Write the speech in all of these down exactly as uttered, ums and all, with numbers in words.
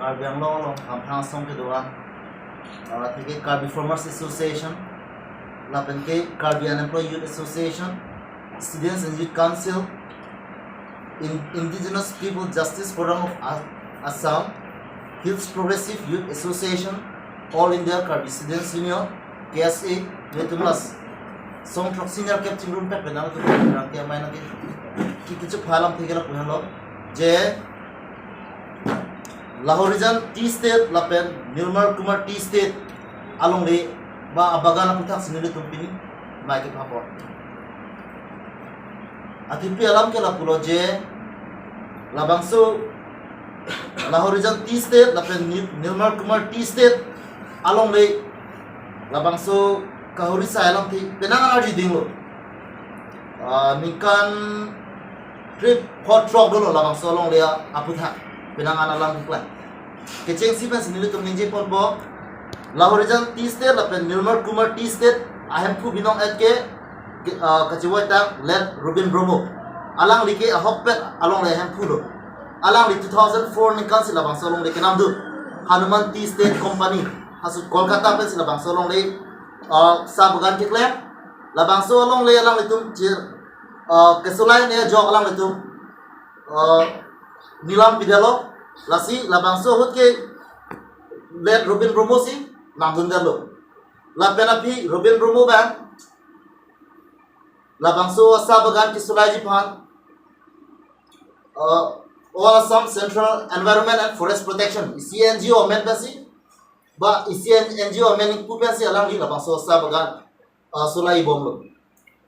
Karbi Anglong along hamphang asong kedo-an, ah, athe ke Karbi Farmers Association, lapen ke Karbi Unemployed Youth Association, Students and Youth Council, In-, Indigenous People Justice Forum of A-, Assam, Hills Progressive Youth Association, All India Karbi Students Union, K S A, nelitum la song throksi nerkep chingrum pet pen nangtum rang ke amai nang ke ki kichu phalam thek la puhan lo je Lahorijan Tea Estate lapen Nirmal Kumar Tea Estate alongle ba abagan aphuthak si nelitum pini mai kepapor. Athe pi alam ke lapulo je labangso Lahorijan Tea Estate lapen Nir-, Nirmal Kumar Tea Estate alongle labangso kahuri sai alamthe penang an arjudinglo. Ah, ningkan trip hot truck dolo labangso alongle aphuthak penang an alam hikla. Kechengsi pensi nelitum ningje ponpo, Lahorijan Tea Estate lapen Nirmal Kumar Tea Estate ahemphu binong et ke, ke, ah, kachivoitang late Rubin Bromo. Alangli ke ahokpet alongle ahemphu lo. Alangli two thousand four ningkan si labangso alongle kenamdun. Hanuman Tea Estate Company, hasu Kolkata pensi labangso alongle, ah, sa bagan keklem. Labangso alongle alanglitum chir, ah, kesolai ne ajok alanglitum, ah, nilam pidetlo. Lasi labangso ahut ke late Rubin Bromo si namdundetlo. Lapen aphi Rubin Bromo abang labangso asa bagan kesolaiji aphan, ah, All Assam Central Environment and Forest Protection, isi N G O amen pensi, ba isi N-, N G O amen ingpu pensi alangli labangso asa bagan, ah, solai bomlo.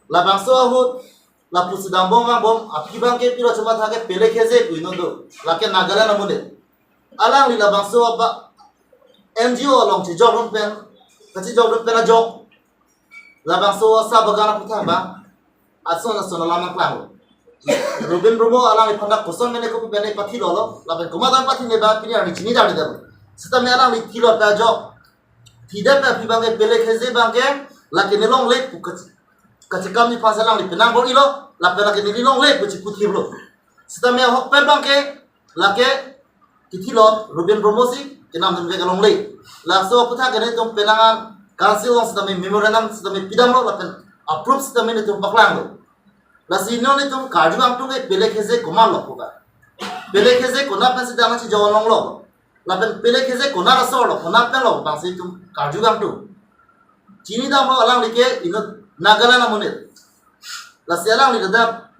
Labangso ahut lapusi dambom vangbom aphi abang ke pilo chuma thake Pele Kheze pu inut do, lake Nagaland amonit. Alangli labangso aba N G O along chejokdun pen, kachejokdun pen ajok labangso asa bagan aphuthak abang ason ason alam nangklanglo. Rubin Bromo alangliphan dak koson mene kopi mene pathilolo, lapen komat an pathinei abang pini arni chini darni dam. Sitame alangli thilot pen ajok, thidet pen aphi abang ke Pele Kheze abang ke lake nelongle pu kach-, kachekam ni phasa alangli penang bor-ilo, lapen lake nelongle pu chiputhiplo. Sitame ahokpet abang ke lake kethilot Rubin Bromo si kenamdunvek alongle. Laso aphuthak ke nelitum penang an council along sitame memorandum sitame pidamlo lapen approve sitame nelitum paklanglo. Lasi non nelitum karju kangtung ke Pele Kheze komatlo pu ka. Pele Kheze konat pensi dang si jawon longlo. Lapen Pele Kheze konat asorlo, konat penlo, bangsi nelitum karju kangtung. Chinidamlo alangli ke inut Nagaland amonit. Lasi alangli ladak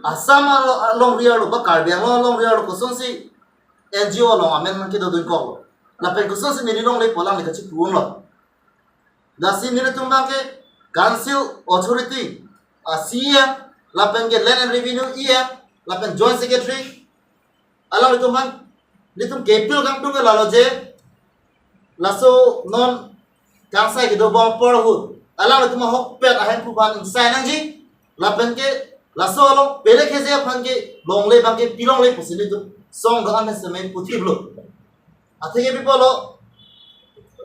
Assam alo-, alongri arlo ba Karbi Anglong alongri arlo kosonsi N G O along amen kedodun koklo. Lapen kosonsi neli longle pu alangli kachipu-unlo. Lasi nelitum abang ke council authority, ah, C E M, lapen ke Land and Revenue E M, lapen Joint Secretary, alanglitum aphan nelitum ke-appeal kangtung ke lalo je, laso non kangsai kedobom apor ahut alanglitum ahokpet ahemphu aphan ingsai nangji, lapen ke laso along Pele Kheze aphan ke longle abang ke pilongle pusi nelitum song do-an sitame puthiplo. Athe ke pi pulo,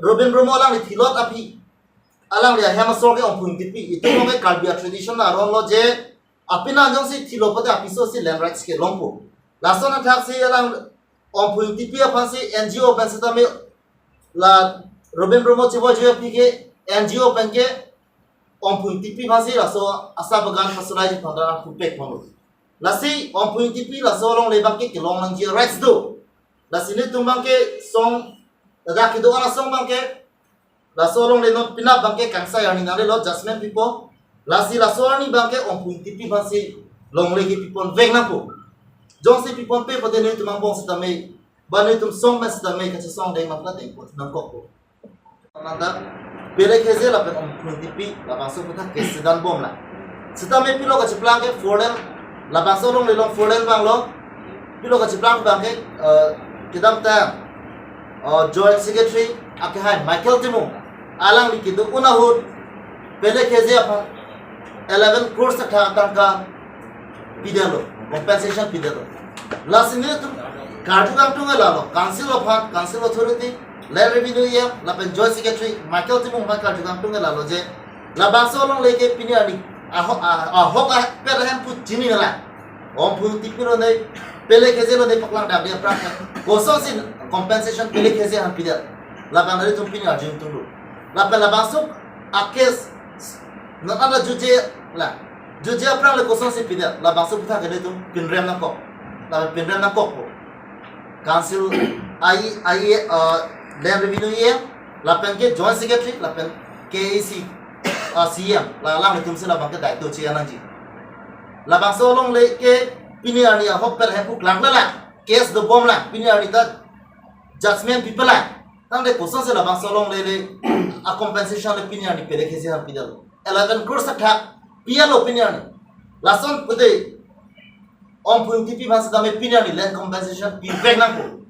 Rubin Bromo alangli thilot aphi alangli ahem asor ke Ongphu Ingtipi, itum along ke Karbi a-tradition aron lo je, apina jongsi thilo pote apiso si land rights ke longpo. Lason athak si alang Ongphu Ingtipi aphan si N G O pen sitame la Rubin Bromo chivoiji aphi ke N G O pen ke Ongphu Ingtipi aphan si laso asa bagan pasulaiji aphan ta kupek ponlo. Lasi Ongphu Ingtipi laso alongle abang ke kelong nangji rights do. Lasi nelitum abang ke song, ladak kedo-an asong abang ke, laso alongle non penap abang ke kangsai arni nanglelo judgment pipo. Lasi laso arni abang ke Ongphu Ingtipi aphan si longle ke piponvek nangpo. Jongsi piponpe pote nelitum angbong sitame, ba nelitum song pen sitame kachesong deng mapla dengpon nangkokpo. Nangta Pele Kheze lapen Ongphu Ingtipi labangso aphuthak ke sedan bomlang. Sitame pilo kacheplang ke four lane, labangso alongle along four lane vanglo. Pilo kacheplang abang ke, eh, kedamtang, eh, Joint Secretary akehai Michael Timung, alangli kedo-un ahut Pele Kheze aphan eleven crores atha tangka pidetlo, compensation pidetlo. Lasi nelitum karju kangtung ke lalo, council aphan, council authority, Land Revenue E M, lapen Joint Secretary Michael Timung aphan karju kangtung ke lalo je, labangso alongle ke pini arni ahok, ah, ahok ahokpet ahemphu chinine lang. Ongphu Ingtipi lo ne, Pele Kheze lo ne paklang dam dia prak. Kosonsi compensation Pele Kheze aphan pidet, labang nelitum pini arjudun tulu. Lapen labangso a-case nana judge la, judge aphrang le kosonsi pidet, labangso aputhak ke nelitum pinrem nangkok. Lapen pinrem nangkokpo. Council, I, I, uh, Land Revenue E M, lapen ke Joint Secretary, lapen K A A C, uh, C E M, la alanglitumsi labang ke daito che-en nangji. Labangso alongle ke pini arni ahokpet ahemphu klangklelang, case dobomlang, pini arni ta judgment pipelang. Tangte kosonsi labangso alongle le a-compensation le pini arni Pele Kheze aphan pidetlo? Eleven crores athak pialo pini arni. Lason pute Ongphu Engtipi aphan sitame pini arni land compensation pivek nangpo.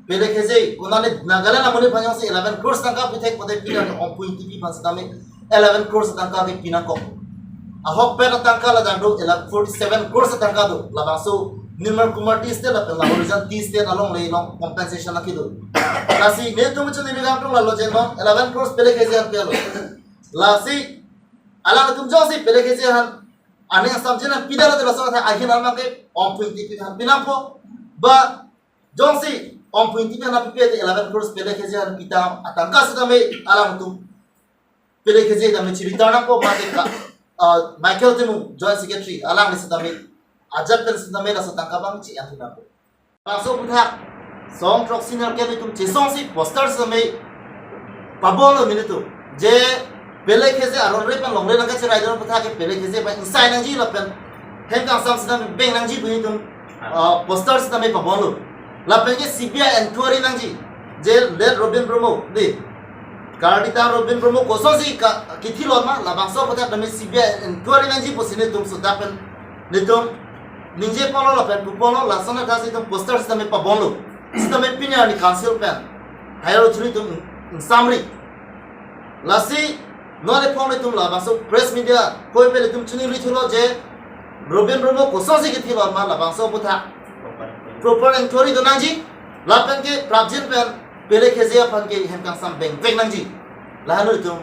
Pele Kheze, konane Nagaland amonit aphan jongsi eleven crores tangka pithek pote pini arni Ongphu Engtipi aphan sitame eleven crores tangka ke pinangkok. Ahokpet atangka ladak do, eleven, forty-seven crores tangka do. Labangso Nirmal Kumar Tea Estate lapen Lahorijan Tea Estate alongle along compensation akedo. Lasi netum chini bigang tung lalo jeno eleven crores Pele Kheze aphan pialo. Lasi alangtum jongsi Pele Kheze aphan aning asam jena pidetlo te laso ahin along ke Ongphu Engtipi aphan pinangpo. Ba jongsi Ongphu Engtipi aphan pipe te eleven crores Pele Kheze aphan pita atangka sitame alangtum Pele Kheze tame chiri tar nangpo mate ka, uh, Michael Timung, Joint Secretary, alangli sitame ajat pen sitame laso tangka abang che-en thu nangpo. Laso aputhak song throksi nerkep itum chesongsi poster sitame pabonlo nelitum. Je Pele Kheze aron re pen longle nangke cherai don aputhak ke Pele Kheze bai insai nangji lapen hem kangsam sitame beng nangji pu itum, uh, poster sitame pabonlo. Lapen ke C B I inquiry nangji. Je late Robin Bromo, de, Kardi ta Robin Bromo kosonsi ka, kethilot ma, labangso aputhak tame C B I inquiry nangji pusi nelitum suda pen nelitum ningje ponlo lapen pu ponlo, lason athasi itum poster sitame pabonlo. Sitame pini arni council pen higher authority atum ingsamri. Lasi non ephong nelitum labangso press media koi pen nelitum chiningri thulo je Robin Bromo kosonsi kethilot ma, labangso aputhak proper inquiry do nangji. Lapen ke prapjin pen Pele Kheze aphan ke hem kangsam bengvek nangji. Lahenlo itum,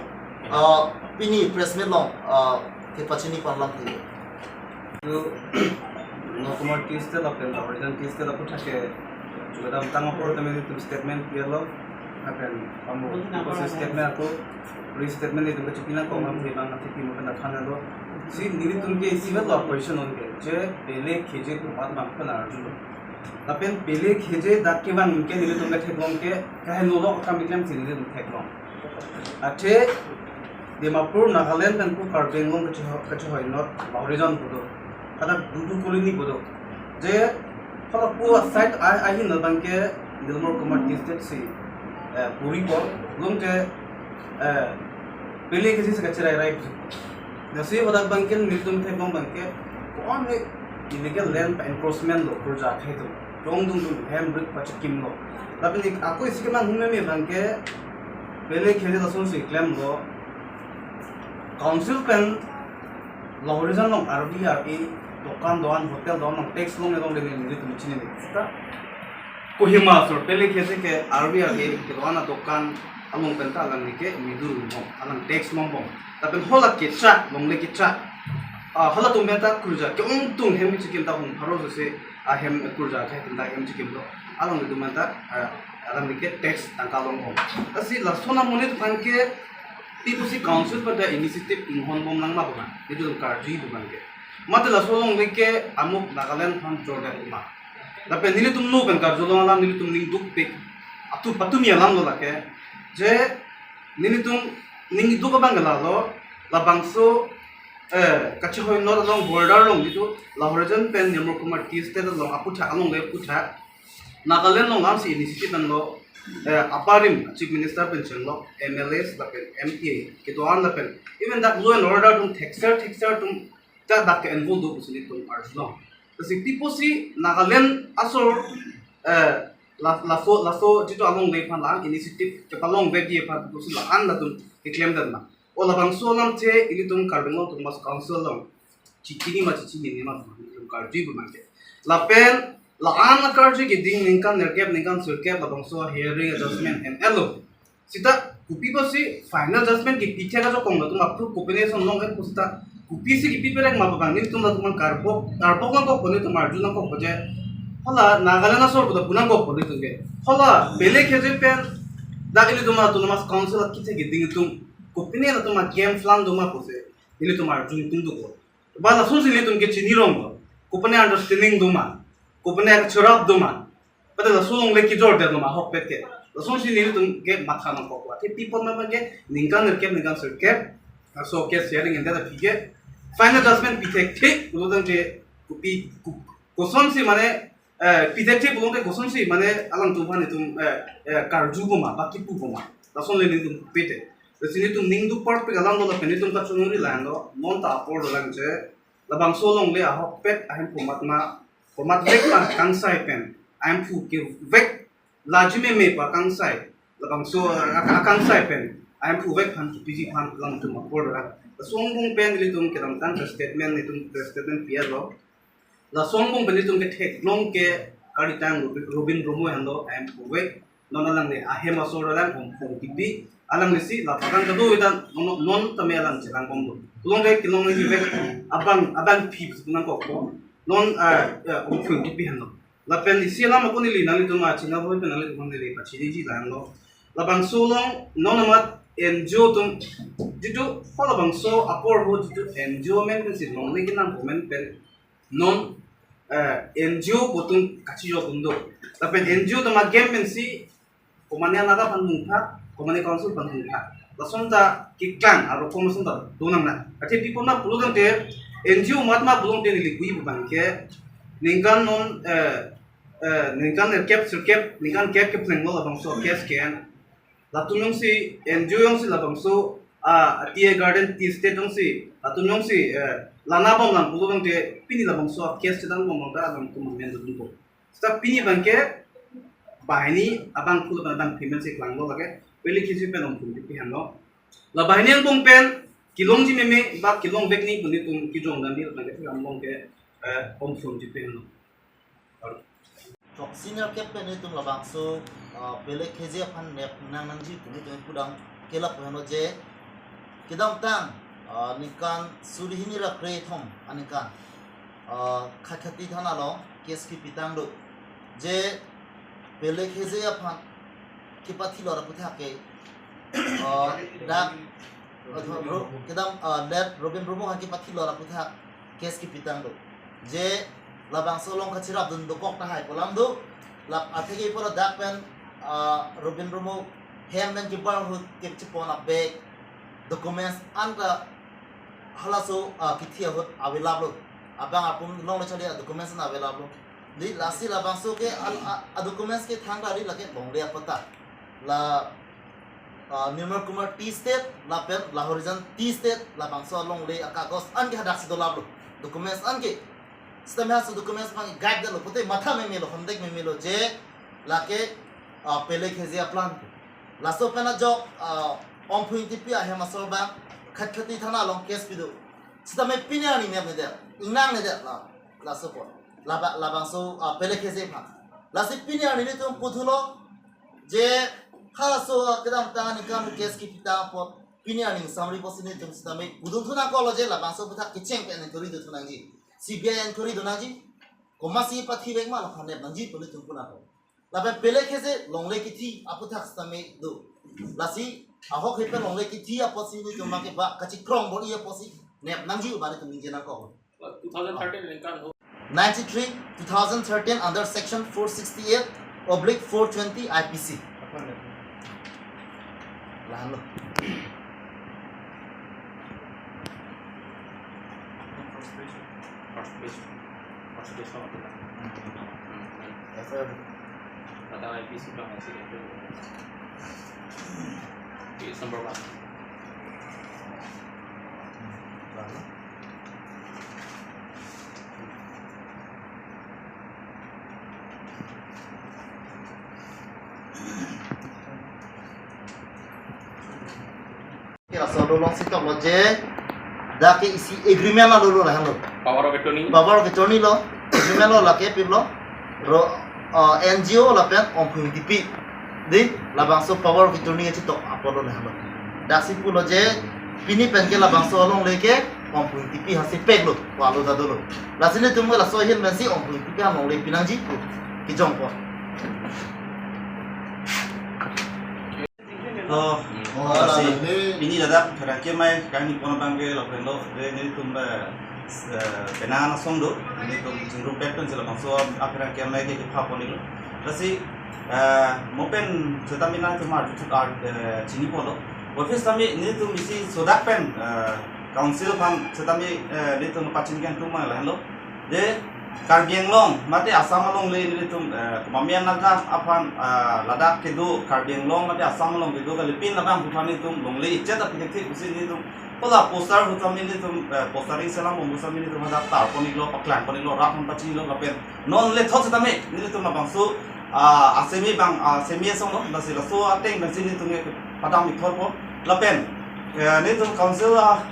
uh, pini press meet along, uh, kepachini pon lang thilo. Nirmal Kumar Tea Estate lapen Lahorijan Tea Estate aputhak ke chukadam tang apor tame itum statement pialo. Lapen amo ipusi statement ako, re-statement itum kachipi nangkok, mam thebang athe pimo pen aphan alo. Si nelitum ke isivet lo question on ke, je Pele Kheze komat abang pen arjulo. Lapen Pele Kheze dak kevang ke nelitum ketheklong ke kahenolo akam keklem si nelitum theklong. Athe Dimapur, Nagaland pen pu Karbi Anglong kacheho-, kachehoinot Lahorijan pu do, hadak Dudu Colony pu do. Je hala pu a-site a-, ahin abang ke Nirmal Kumar Tea Estate si, eh, puri ko, longke, eh, Pele Kheze si kacherairai. Lasi hadak abang ke nelitum theklong abang ke, ko-an le illegal land pa encroachment lo, kurja akhei atum. Rong dungdung hem brik pachekimlo. Lapen ik ako isi kemanghumeme abang ke Pele Kheze lasonsi klemlo. Council pen Lahorijan along R B R A dokan do-an, hotel do-an along tax longledongle nelitum chinine. Sita Kohima asor Pele Kheze ke R B R A kedo-an adokan along pen ta alangli ke midu rumbom, alang tax longbom. Lapen hala kechak, longle kechak, ah, halatum pen ta kurja ke-ongdung hem chekim ta hum pharo sose ahem kurja ke tum ta hem chekimlo. Alanglitum pen ta, ah, alangli ke tax tangka longbom. Lasi lason amonit aphan ke pi pusi council pen ta initiative inghonbom nang ma pu abang, itum karjuji pu abang ke. Mate laso alongle ke amuk Nagaland aphan jordet ma. Lapen nelitum no pen karjulong alam nelitum ning dukpik. Atu patumi alam lo lake. Je nelitum ning duk abang ke lalo, labangso, eh, kachehoinot along border along jitu Lahorijan pen Nirmal Kumar Tea Estate along aputhak, alongle aputhak Nagaland along lamsi initiative anlo, eh, abarim Chief Minister pen chenglo, M L As lapen M P A kedo-an lapen even dak law and order atum thekser thekser atum ta dak ke involve do pusi nelitum arjulong. Lasi pi pusi Nagaland asor, eh, la-, laso, laso jitu alongle aphan la-an initiative kepalongvekji aphan pusi la-an latum keklemdet ma. O labangso alamthe ilitum Karbi Anglong Autonomous Council along chechini ma chechinine ma ilitum karjuji pu abang ke. Lapen la-an akarju keding ningkan nerkep ningkan sirkep labangso hearing adjustment en-elo. Sita kopi pusi final judgment kepithek ajakong latum approve kopine ason long ke pu sita kopisi kepi perek ma pu abang nelitum latum karbok, karbok nangkok pu nelitum arju nangkok pu je Hala Nagaland asor puta punang kok pon itum ke. Hala Pele Kheze pen dak ilitum Autonomous Council akithe keding itum kopine latum a-game plan doma pusi ilitum arjung itum duklo. Ba lasonsi ilitum ke chini rong lo. Kopine understanding doma. Kopine cherap doma. Pada laso along le kijor det doma ahokpet ke. Lasonsi nelitum ke matha nangkok. Athe pi apot ma ke ningkan nerkep ningkan sirkep. Laso ke sharing and data pi ke. Final judgment pi thekthe pulo tangte kopi ko-, kosonsi mane, eh, pi thekthe pulo tangte kosonsi mane alangtum aphan itum, eh, eh, karju boma, ba kipu boma. Lason le nelitum pete. Lasi nelitum ning duk part pe alam do lapen nelitum kachonong ri lang do. Non ta apor dolang je. Labangso along le ahokpet ahemphu mat ma, komat vek ma kangsai pen ahemphu kevek laji meme pa kangsai. Labangso, ah, ah, kangsai pen ahemphu vek aphan kipiji aphan alangtum apor dolang. Laso angbong pen ilitum kedamtang ke statement, itum ke statement pi-et lo. Laso angbong pen itum ketheklong ke kalitang Robin, Robin Bromo henlo ahemphu vek. Non alangli ahem asor alang Omphong Tipi, alanglisi lapakan kedo itan non, non tame alang chelang bomlo. Pulo tangte kelong isi vek abang, abang pi nangkok po. Non, ah, ah, Omphong Tipi henlo. Lapen isi alam ako neli nanglitum achinghon pen nanglitum neli pachiniji lang lo. Labangso along non amat N G O atum jitu ho labangso apor ho jitu N G O amen pensi longle kenangpo amen pen non, eh, N G O atum kachijok un do. Lapen N G O atum a-game pensi komane anata aphan hungthak, komane council aphan hungthak. Lason ta keklang aro komason ta donang na. Athe pi apot ma pulo tangte N G O amat ma pulo tangte neli koi abang ke ningkan non, eh, eh, ningkan nerkep sirkep, ningkan kep kepleng lo labangso case ke-en. Latum jongsi N G O jongsi labangso, ah, Tea Garden, tea estate jongsi latum jongsi, eh, lana bomlang pulo tangte pini labangso case chedam bomlang ta alangtum amen dodunpo. Seta pini abang ke banghini abang pulo abang payment si klanglo lake Pele Kheze pen Omphong Tipi henlo. La banghini angbong pen kelongji meme ba kelong vek ni pu nelitum kijong dan di abang ke angbong ke, eh, Omphong Tipi henlo. Tok senior kep pen nelitum labangso, ah, Pele Kheze aphan nep nang nangji pu nelitum pudam ke lapu henlo je kedamtang, ah, ningkan suri hini ra kre-thom aningkan, ah, Khatkhati thana along case kipitang do. Je Pele Kheze aphan kepathi lor aputhak ke, ah, dak, ah, Ro-, kedam, ah, late Robin Bromo aphan kepathi lor aputhak case kipitang do. Je labangso along kacherap dun dokok tahai pu alam do. Lap atheke pu ladak pen, ah, Robin Bromo hem pen kebar ahut kechepon a-bag documents an ta halaso, ah, kithi ahut avelap lo. Abang apum longle charli a-documents an avelap lo. Di lasi labangso ke al-, a, a-documents ke thangta di lake longle apatta. La, ah, Nirmal Kumar Tea Estate, lapen Lahorijan Tea Estate, labangso alongle akagos an ke hadaksi dolap lo. Documents an ke. Sitame halaso documents abang guide lo, pute matha meme lo, hondek meme lo je, lake, ah, Pele Kheze a-plan. Laso pen ajok, ah, Omphong Tipi ahem asor abang Khatkhati thana along case pido. Sitame pini arni nep nedet, ingnang nedet la, laso apot. Laba-, labangso, ah, Pele Kheze aphan. Lasi pini arni nelitum puthulo, je halaso kedamtang aningkan case kipitang apot, pini arni samri pusi nelitum sitame pudun thu nangkoklo je labangso aputhak kecheng pen enquiry do thu nangji. C B I enquiry do nangji. Komatsi pathi vek ma la aphan nep nangji pu nelitum pu nangkok. Lapen Pele Kheze longle kithi aputhak sitame do. Lasi ahok hepen longle kithi apotsi nelitum abang ke ba kachikrong bor-i apotsi nep nangji pu ba nelitum ningje nangkok. Two thousand thirteen ningkan ho. Ninety-three, two thousand thirteen under section four sixty-eight oblique four twenty I P C. Lahan lo. First page. First page. First page. F I R. Kata I P C pa accident. Case number one. Ke laso along si toklo je, dak ke isi agreement lo lo lahan lo. Power of attorney. Power of attorney lo, agreement lo lake pip lo. Ro, uh, N G O lapen Omphung Tipi. Di, labangso power of attorney chitok apor lo lahan lo. Dak si pulo je, pini pen ke labangso alongle ke, Ongpu Ingtipi hasi pek lo, walo dado lo. Lasi nelitum laso ahin pensi Ongpu Ingtipi alongle pinangji pu kejongpo. To, oh, lasi, ini ladak pherangke amei kangni pon abang ke lapen lo, de nelitum, eh, s-, eh, penang asong do, nelitum chingrum pet pensi labangso apherangke amei ke kepha pon-iklo. Lasi, eh, mo pen setame nangtum arju thut ar, eh, chinipo lo. Office tame nelitum isi sodak pen, eh, council aphan setame, eh, nelitum pachini kangtung ma lahenlo. De Karbi Anglong mate Assam alongle nelitum, eh, Mamian Naga aphan, eh, ladak kedo Karbi Anglong mate Assam along kedo kalipin labang aphan nelitum longle ichet aphi thekthek pusi nelitum hala poster ahut tame nelitum, eh, postering selam bom pusi nelitum hadak tar pon-iklo, paklang pon-iklo, rat aphan pachinilo lapen non lethot setame nelitum labangso, ah, asemi abang, ah, semi asong lo, lasi laso ateng pensi nelitum ke padam ithor po. Lapen, eh, nelitum council, ah,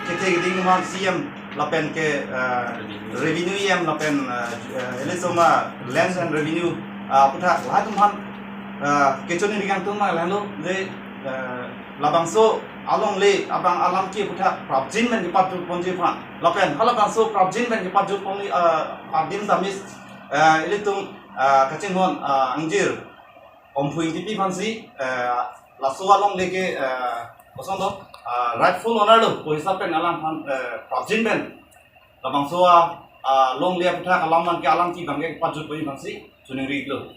kethe keding man C M lapen ke, eh, revenue E M lapen, eh, eh, ilitum, ah, lands and revenue, ah, aphuthak lahai atum aphan, ah, kechoningri kangtung ma lahenlo, de, eh, labangso alongle abang alam ke aphuthak prapjin pen kepajut ponji aphan. Lapen halabangso prapjin pen kepajut ponji, ah, adim tame, eh, ilitum, ah, kachinghon, ah, ingjir Ongpu Ingtipi aphansi, eh, laso alongle ke, eh, kosonlo, ah, rightful owner lo pu hisap pen alam aphan, eh, prapjin pen labangso a, ah, longle aphuthak alam abang ke alam ke abang ke pajut ponji aphansi choningri-iklo.